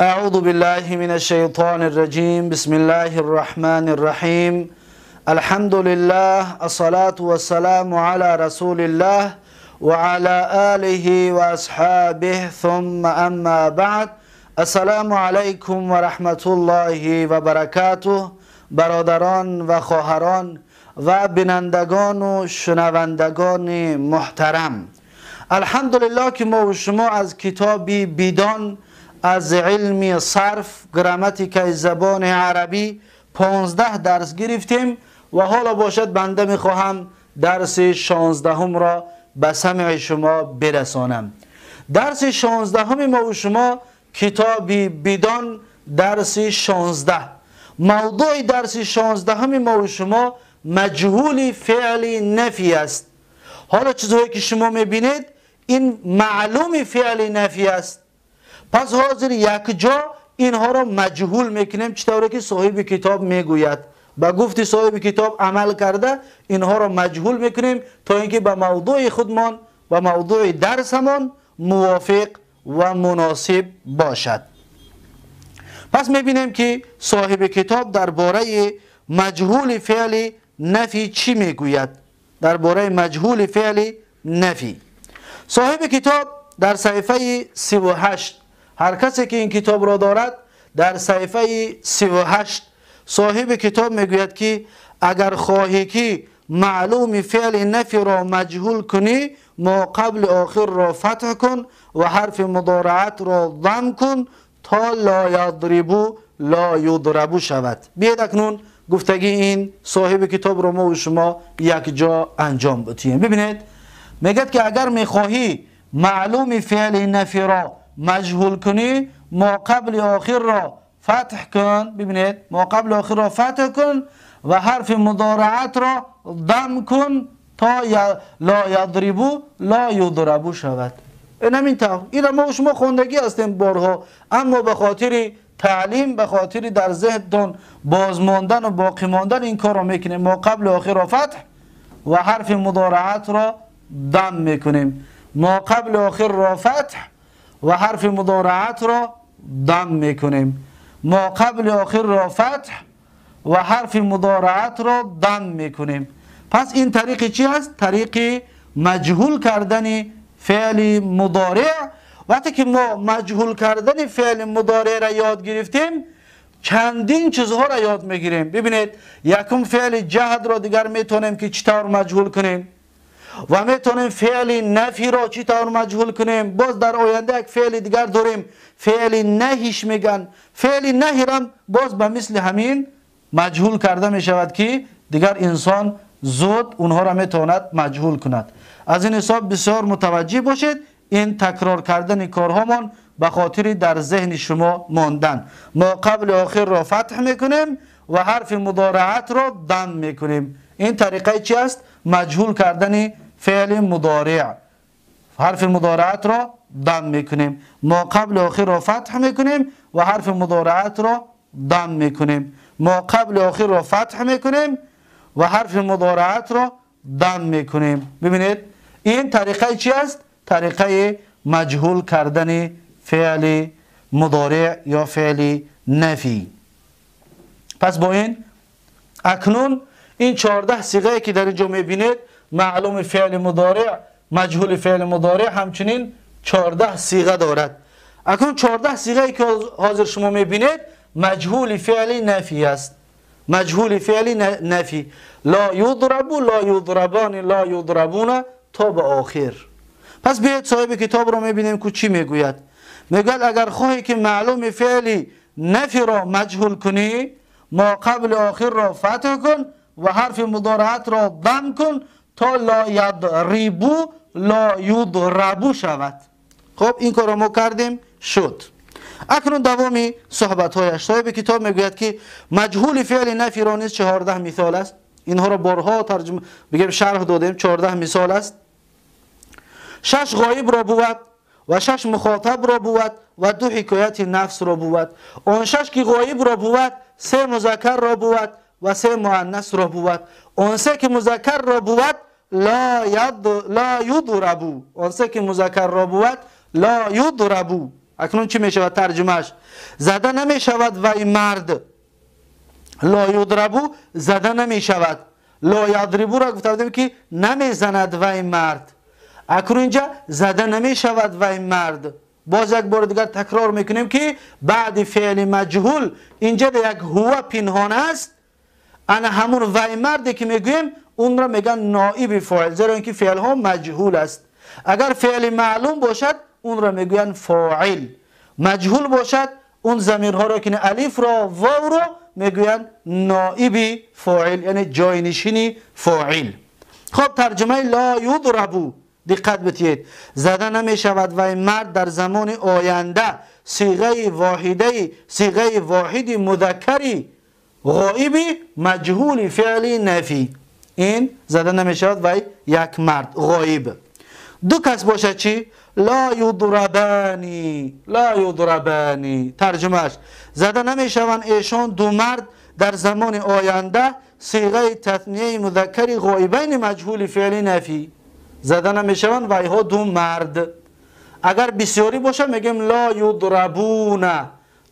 أعوذ بالله من الشيطان الرجيم. بسم الله الرحمن الرحيم. الحمد لله، الصلاة والسلام على رسول الله وعلى آله وأصحابه، ثم أما بعد. السلام علیکم و رحمت الله و برکاته. برادران و خواهران و بینندگان و شنوندگان محترم، الحمدلله که ما و شما از کتاب بیدان از علم صرف گراماتیکای زبان عربی 15 درس گرفتیم و حالا باشد بنده میخواهم درس 16 را به سمع شما برسانم. درس 16 ما و شما کتاب بیدان درس 16. موضوع درس 16 ما و شما مجهول فعل نفی است. حالا چیزهایی که شما میبینید این معلوم فعل نفی است. پس حاضر یک جا اینها را مجهول میکنیم، چطوری که صاحب کتاب میگوید. با گفت صاحب کتاب عمل کرده اینها را مجهول میکنیم تا اینکه به موضوع خودمان و موضوع درسمان موافق و مناسب باشد. پس میبینیم که صاحب کتاب درباره مجهول فعل نفی چی میگوید. درباره مجهول فعل نفی صاحب کتاب در صفحه 38، هر کسی که این کتاب را دارد در صفحه 38 صاحب کتاب میگوید که اگر خواهی که معلوم فعل نفی را مجهول کنی، ما قبل آخر را فتح کن و حرف مضارعت را ضم کن تا لا یضربو لا یضربو شود. بیاید اکنون گفتگی این صاحب کتاب را ما و شما یک جا انجام بدیم. ببینید میگد که اگر میخواهی معلوم فعل نفی را مجهول کنی، ما قبل آخر را فتح کن. ببینید ما قبل آخر را فتح کن و حرف مضارعت را ضم کن تا لا یضربو لا یضربو شود. این همین طور. این ما شما خوندگی هستیم بارها، اما به خاطر تعلیم، به خاطر در ذهنتون بازماندن و باقی ماندن این کار را میکنیم. ما قبل آخر را فتح و حرف مضارعت را ضم میکنیم. ما قبل آخر را فتح و حرف مضارعت را ضم میکنیم. ما قبل آخر را فتح و حرف مضارعت را ضم میکنیم. پس این طریق چی است؟ طریق مجهول کردن فعل مضارع. وقتی که ما مجهول کردن فعل مضارع را یاد گرفتیم، چندین چیزها را یاد میگیریم. ببینید یکم فعل جهد را دیگر میتونیم که چطور مجهول کنیم و میتونیم فعل نفی را چطور مجهول کنیم. باز در آینده یک فعل دیگر داریم، فعل نهیش میگن. فعل نهی را باز به مثل همین مجهول کرده میشود که دیگر انسان زود اونها را میتواند مجهول کند. از این حساب بسیار متوجه باشید، این تکرار کردن کارهامان به خاطر در ذهن شما ماندن. ما قبل آخر را فتح میکنیم و حرف مضارعت را ضم میکنیم. این طریقه چی است؟ مجهول کردن فعل مضارع. حرف مضارعت را ضم میکنیم، ما قبل آخر را فتح میکنیم و حرف مضارعت را ضم میکنیم. ما قبل آخر را فتح میکنیم و حرف مضارعت را ضم میکنیم. ببینید این طریقه چی است؟ طریقه مجهول کردن فعل مضارع یا فعل نفی. پس با این اکنون این 14 صیغه که در اینجا میبینید، معلوم فعل مضارع، مجهول فعل مضارع، همچنین 14 صیغه دارد. اکنون 14 صیغه که حاضر شما میبینید مجهول فعل نفی است. مجهول فعل نفی، لا یضرب، لا یضربان، لا یضربون تا به آخر. پس بیاید صاحب کتاب را میبینیم که چی میگوید. میگوید اگر خواهی که معلوم فعل نفی را مجهول کنی، ما قبل آخر را فتح کن و حرف مضارعت را ضم کن تا لا یضربو لا یضربو شود. خب این کار را ما کردیم شد. اکنون دوامی صحبت هایش صاحب کتاب میگوید که مجهول فعل نفی را نیز 14 مثال است. اینها را بارها ترجمه بگیم شرح دادیم. 14 مثال است. 6 غایب را بود و 6 مخاطب را بود و 2 حکایت نفس را بود. آن 6 که غایب را بود، 3 مذکر را بود و 3 مؤنث را بود. آن 3 که مذکر را بود لا یضربو. آن 3 که مذکر را بود لا یضربو. Акнун чӣ мешавад тарҷумааш? Зада намешавад вай мард. Ла юдрабу зада намешавад. Ла ядрибуро гуфта будем ки намезанад вай мард. Акнун инҷа зада намешавад вай мард. Боз як бор дигар такрор мекунем ки баъди феъли маҷҳул инҷа як ҳува пинҳон аст. Ана ҳамун вай марде ки мегӯем онро мегӯянд ноиби фоил, зеро ин ки феълҳо маҷҳул аст. Агар феъли маълум бошад онро мегӯянд фоил, маҷҳул бошад он замирҳоро ки алифро вовро мегӯянд ноиби фоил, яъне ҷойнишини фоил. Хоб, тарҷумаи ла юдрабу диққат битиҳед. Зада намешавад вай мард дар замони оянда сиғаи воҳидаи сиғаи воҳиди мудаккари ғоиби маҷҳули феъли нафӣ. Ин зада намешавад вай як мард ғоиб. Ду кас бошад чӣ? Ла юдрабани, ла юдрабани. Тарҷумааш: зада намешаванд эшон ду мард дар замони оянда сиғаи татнияи мудаккари ғоибайни маҷҳули феъли нафӣ. Зада намешаванд вайҳо ду мард. Агар бисёрӣ бошад мегӯем ла юдрабуна,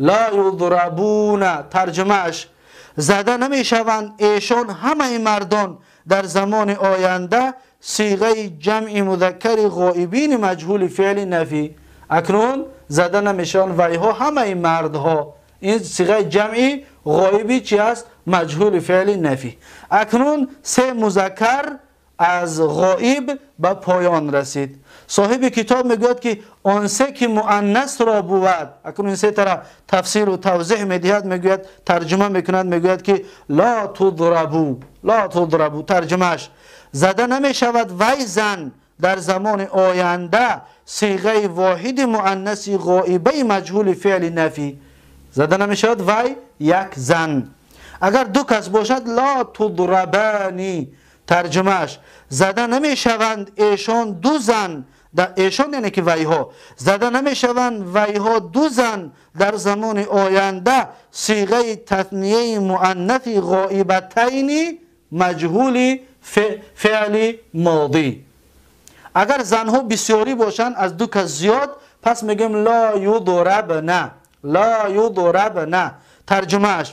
ла юдрабуна. Тарҷумааш: зада намешаванд эшон ҳамаи мардон дар замони оянда сиғаи ҷамъи мудаккари ғоибини маҷҳули феъли нафӣ. Акнун зада намешаванд вайҳо ҳамаи мардҳо. Ин сиғаи ҷамъи ғоиби чи аст? Маҷҳули феъли нафӣ. Акнун се музаккар аз ғоиб ба поён расид. Соҳиби китоб мегӯяд ки он се ки муаннасро бувад, акнун ин се тара тафсиру тавзеҳ медиҳад, мегӯяд, тарҷума мекунад, мегӯяд ки ла тудрабу, ла тудрабу. Тарҷумааш: зада намешавад вай зан дар замони оянда сиғаи воҳиди муаннаси ғоибаи маҷҳули феъли нафӣ. Зада намешавад вай як зан. Агар ду кас бошад ла тудрабани. Тарҷумааш: зада намешаванд эшон ду зан, эшон яъне ки вайҳо, зада намешаванд вайҳо ду зан дар замони оянда сиғаи татнияи муаннаси ғоибатайни маҷҳули феъли модӣ. Агар занҳо бисёрӣ бошанд, аз ду кас зиёд, пас мегӯем ла юдрабна, ла юдрабна. Тарҷумааш: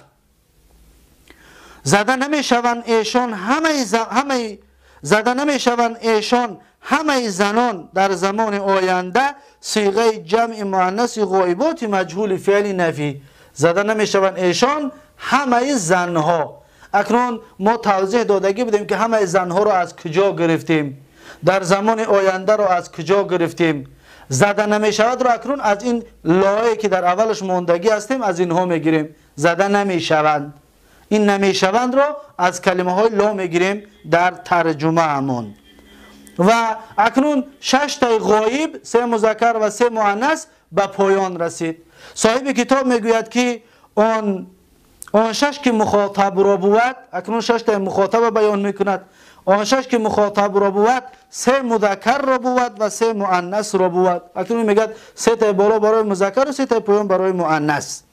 зада намешаванд эшон ҳамаи зада намешаванд эшон ҳамаи занон дар замони оянда сиғаи ҷамъи муаннаси ғоиботи маҷҳули феъли нафӣ. Зада намешаванд эшон ҳамаи занҳо. Акнун мо тавзеҳ додагӣ будем ки ҳамаи занҳоро аз куҷо гирифтем, дар замони ояндаро аз куҷо гирифтем. Зада намешавадро акнун аз ин лое ки дар аввалаш мондагӣ ҳастем аз инҳо мегирем. Зада намешаванд, ин намешавандро аз калимаҳои ло мегирем дар тарҷумаамон. Ва акнун шаштаи ғоиб, се музаккар ва се муаннас ба поён расид. Соҳиби китоб мегӯяд ки он шаш ки мухотабро бувад, акнун шаштаи мухотаба баён мекунад. Он шаш ки мухотабро бувад, се мудаккарро бувад ва се муаннасро бувад. Акнун мегӯяд сетаи боло барои музаккар ва сетаи поён барои муаннас.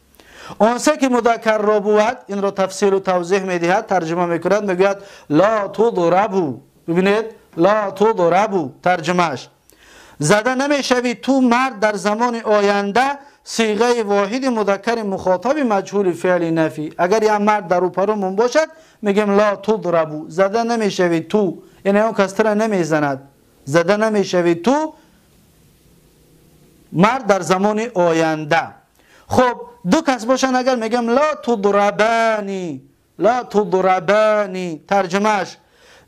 Он се ки мудаккарро бувад, инро тафсилу тавзеҳ медиҳад, тарҷума мекунад, мегӯяд ла тудрабу. Бибинед, ла тудрабу. Тарҷумааш: зада намешавӣ ту мард дар замони оянда сиғаи воҳиди мудаккари мухотаби маҷҳули феъли нафӣ. Агар як мард дар рӯпарумон бошад мегӯем ла тудрабу, зада намешавӣ ту, яъне он кас тура намезанад. Зада намешавӣ ту мард дар замони оянда. Хоб, ду кас бошанд агар мегӯем ла тудрабани, ла тудрабани. Тарҷумааш: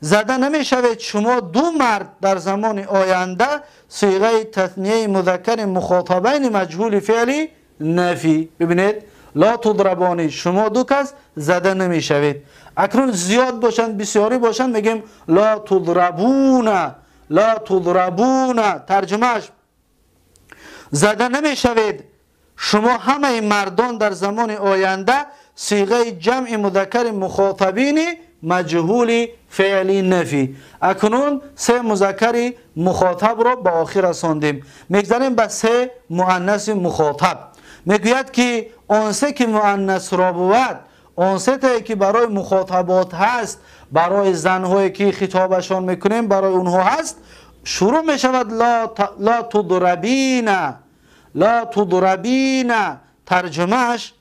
зада намешавед шумо ду мард дар замони оянда сиғаи татнияи мудаккари мухотабайни маҷҳули феъли нафӣ. Бибинед, ла тудрабани, шумо ду кас зада намешавед. Акнун зиёд бошанд, бисёрӣ бошанд, мегӯем ла тудрабуна, ла тудрабуна. Тарҷумааш: зада намешавед шумо ҳамаи мардон дар замони оянда сиғаи ҷамъи мудаккари мухотабини маҷҳули феъли нафӣ. Акнун се музаккари мухотабро ба охир расондем. Мегзарем ба се муаннаси мухотаб. Мегӯяд ки он се ки муаннасро бувад, он сетае ки барои мухотабот ҳаст, барои занҳое ки хитобашон мекунем, барои онҳо ҳаст, шурӯъ мешавад ла тудрабина, لا تضربین. ترجمهش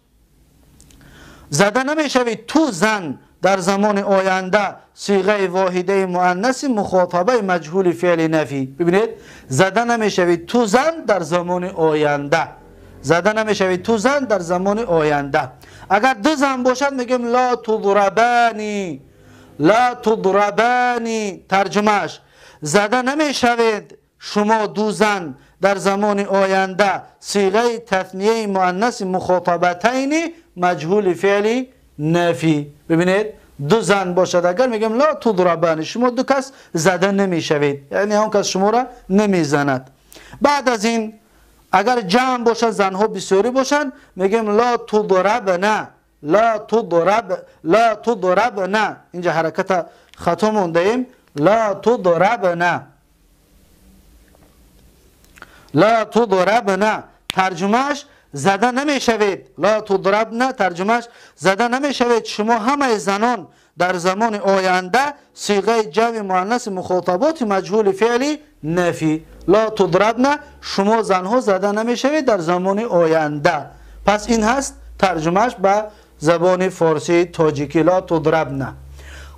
زده نمیشوید تو زن در زمان آینده، صیغه واحده مؤنث مخاطبه مجهول فعل نفی. ببینید زده نمیشوید تو زن در زمان آینده، زده نمیشوید تو زن در زمان آینده. اگر دو زن باشد میگیم لا تضربانی، لا تضربانی. ترجمهش زده نمیشوید شما دو زن در زمان آینده، صیغه تثنیه مؤنث مخاطبتین مجهول فعل نفی. ببینید دو زن باشد اگر میگم لا تضربان، شما دو کس زده نمیشوید، یعنی اون کس شما را نمیزند. بعد از این اگر جمع باشد، زنها بسیاری باشند، میگیم لا تضربن، لا تضرب، لا تضربن. اینجا حرکت خطا مونده ایم، لا تضربن، لا تضربن. ترجمهش زده نمیشوید، لا تضربن ترجمهش زده نمیشوید شما همه زنان در زمان آینده، صیغه جمع مؤنث مخاطبات مجهول فعلی نفی. لا تضربن شما زنها زده نمیشوید در زمان آینده. پس این هست ترجمهش به زبان فارسی تاجیکی، لا تضربن.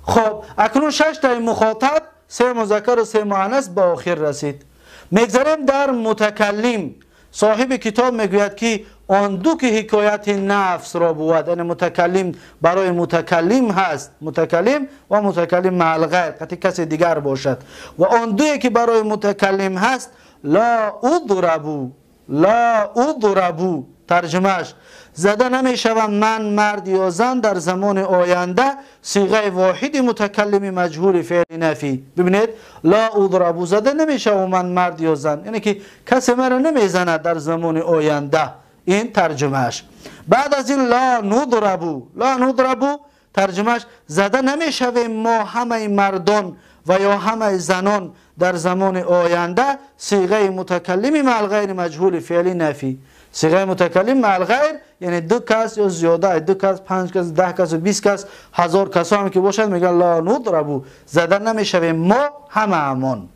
خب اکنون 6 تا مخاطب، 3 مذکر و 3 مؤنث به آخر رسید. میگذریم در متکلم. صاحب کتاب میگوید که آن دو که حکایت نفس را بود، یعنی متکلم برای متکلم هست، متکلم و متکلم مع الغیر، قطعی کسی دیگر باشد. و آن دوی که برای متکلم هست لا اضربو، لا اضربو. ترجمهش زده نمیشوم من مرد یا زن در زمان آینده، صیغه واحد متکلم مجهول فعل نفی. ببینید لا اضربو، زده نمیشوم من مرد یا زن، یعنی که کسی مرا نمیزند در زمان آینده. این ترجمهش. بعد از این لا نضربو، لا نضربو ترجمهش زده نمیشویم ما همه مردان و یا همه زنان در زمان آینده، صیغه متکلم مع الغیر مجهول فعل نفی. صیغه متکلم مع الغیر یعنی دو کس یا زیاده، دو کس، 5 کس، 10 کس و 20 کس، 1000 کس هم که باشد میگن لا نضربو، زده نمیشویم ما همه همان.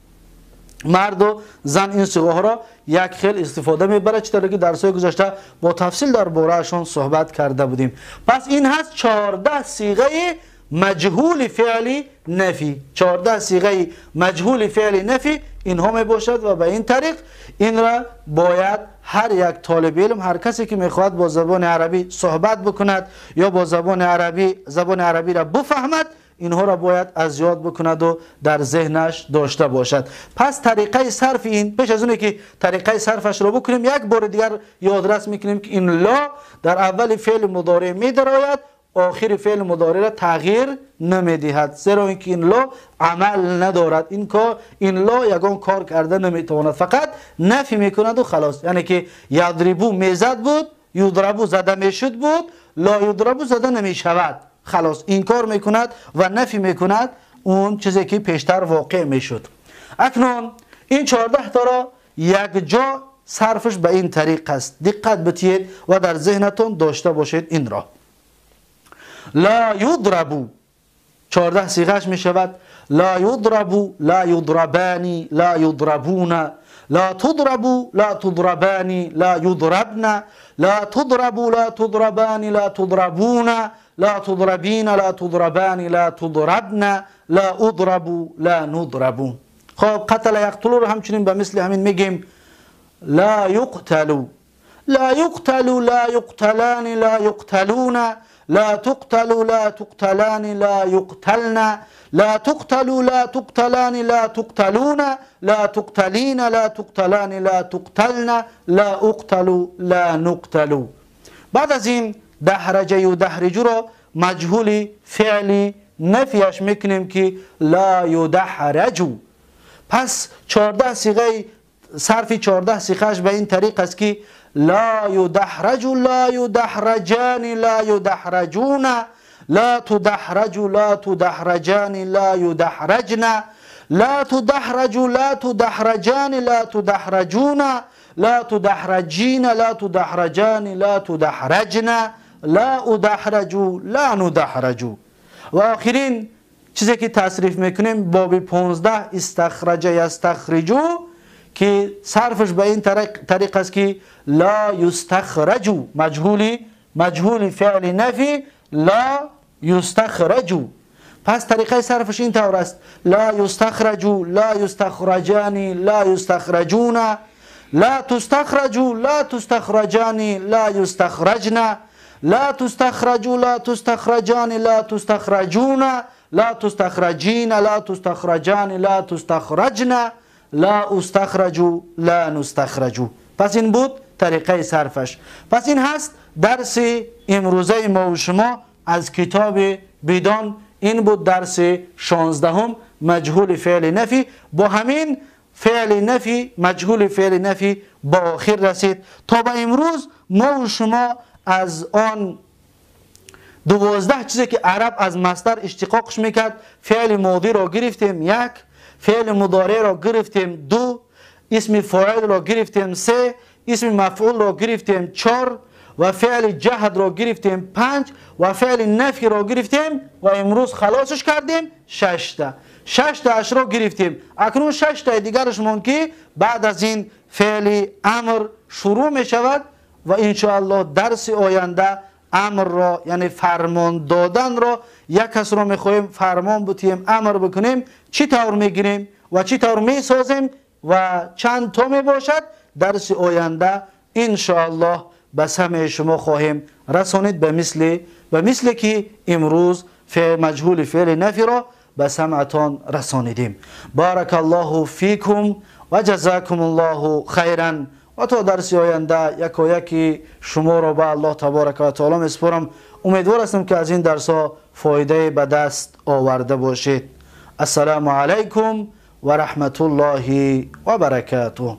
مرد و زن این صیغه ها را یک خیل استفاده میبره، چطور که درس‌های گذشته با تفصیل در بارهشون صحبت کرده بودیم. پس این هست 14 صیغه مجهول فعل نفی، 14 صیغه مجهول فعل نفی اینها می باشد. و به این طریق این را باید هر یک طالب علم، هر کسی که میخواهد با زبان عربی صحبت بکند یا با زبان عربی زبان عربی را بفهمد، اینها را باید از یاد بکند و در ذهنش داشته باشد. پس طریقه صرف این، پیش از اونه که طریقه صرفش را بکنیم یک بار دیگر یادرس میکنیم که این لا در اول فعل مضارع میدراید، آخر فعل مضارع را تغییر نمیدهد، زیرا اینکه این لا عمل ندارد، این کار این لا یگان کار کرده نمیتواند، فقط نفی میکند و خلاص. یعنی که یضربو میزد بود، یضربو زده میشد بود، لا یضربو زده نمیشود، خلاص این کار میکند و نفی میکند اون چیزی که پیشتر واقع میشد. اکنون این 14 تا را یک جا صرفش به این طریق است، دقت بتید و در ذهنتون داشته باشید این را. لا یضربو 14 صیغهش می شود لا یضربو، لا یضربانی، لا یضربون، لا تضربو، لا تضربانی، لا یضربن، لا تضربو، لا تضربانی، لا تضربون، لا تضربین، لا تضربان، لا تضربن، لا اضرب، لا نضرب. خب قتل یقتلو رو همچنین به مثل همین میگیم لا یقتلو، لا یقتلو، لا یقتلان، لا یقتلون، لا تقتلوا، لا تقتلان، لا يقتلن، لا تقتلوا، لا تقتلان، لا تقتلون، لا تقتلين، لا تقتلان، لا تقتلن، لا اقتل، لا نقتل. بعد از این دحرجه و دحرجو را مجهول فعلی نفیش میکنیم که لا یدحرجو. پس 14 صیغه صرف 14 صیغهش به این طریق است که لا يدحرج، لا يدحرجان، لا يدحرجون، لا تدحرج، لا تدحرجان، لا يدحرجن، لا تدحرج، لا تدحرجان، لا تدحرجون، لا تدحرجين، لا تدحرجان، لا تدحرجن، لا ادحرج، لا ندحرج. و آخرین چیزی که تصریف میکنیم باب 15 استخرج یستخرجو که صرفش به این طریق است که لا یستخرج، مجهول فعل نفی لا یستخرج. پس طریقه صرفش این طور است: لا یستخرج، لا یستخرجان، لا یستخرجون، لا تستخرج، لا تستخرجان، لا یستخرجن، لا تستخرج، لا تستخرجان، لا تستخرجون، لا تستخرجین، لا تستخرجان، لا تستخرجن، لا استخرج، لا نستخرج. پس این بود طریقه صرفش. پس این هست درس امروزه ما و شما از کتاب بدان. این بود درس 16 مجهول فعل نفی. با همین فعل نفی، مجهول فعل نفی با آخر رسید. تا به امروز ما و شما از آن 12 چیزی که عرب از مصدر اشتقاقش میکرد، فعل ماضی را گرفتیم 1، فعل مضارع را گرفتیم 2، اسم فاعل را گرفتیم 3، اسم مفعول را گرفتیم 4 و فعل جهد را گرفتیم 5 و فعل نفی را گرفتیم و امروز خلاصش کردیم 6 تا. 6 تا را گرفتیم. اکنون 6 تا دیگرش مون که بعد از این فعل امر شروع می شود و انشاءالله درس آینده امر را، یعنی فرمان دادن را، یک کس را میخواهیم فرمان بتیم، امر بکنیم، چی طور میگیریم و چی طور میسازیم و چند تا میباشد، درس آینده انشاءالله به سمع شما خواهیم رسانید، به مثل که امروز فعل مجهول فعل نفی را به سمعتان رسانیدیم. بارک الله فیکم و جزاکم الله خیرا. و تا درس آینده یکایکی شما را به الله تبارک و تعالی میسپارم. امیدوار هستم که از این درس ها فایده به دست آورده باشید. السلام علیکم و رحمت الله و برکاته.